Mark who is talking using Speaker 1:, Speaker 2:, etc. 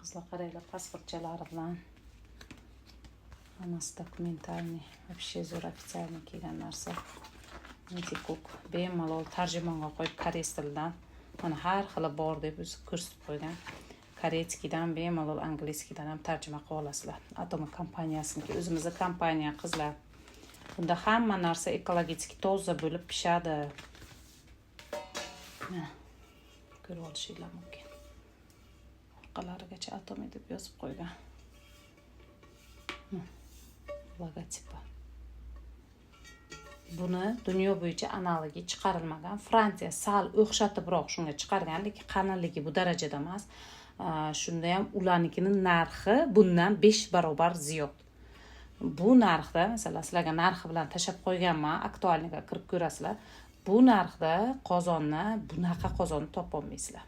Speaker 1: Qizlar, qaranglar, pasportchalari bilan hammasi документальный, вообще zo'r, официальный kelgan narsa. Medicook bemalol tarjimonga qo'yib, koreys tilidan, mana, har xili bor deb o'zi ko'rsatib qo'ygan. Корейский dan bemalol, английский dan ham tarjima qilib olasizlar. Atomy kompaniyasiniki, o'zimizni kompaniya, qizlar. Bunda hamma narsa ekologik, toza bo'lib pishadi. Mana, ko'rib olishinglar mumkin, orqalarigacha Atomy deb yozib qo'ygan. Logotipi. Buni dunyo bo'yicha analogi chiqarilmagan. Fransiya sal o'xshatibroq shunga chiqargan, lekin qalinligi bu darajada emas. Shunda ham ularnikini narxi bundan 5 barobar ziyod. Bu narxda, masalan, sizlarga narxi bilan tashlab qo'yganman, актуальный ga kirib ko'rasizlar. Bu narxda qozonni, bunaqa qozonni topolmaysizlar.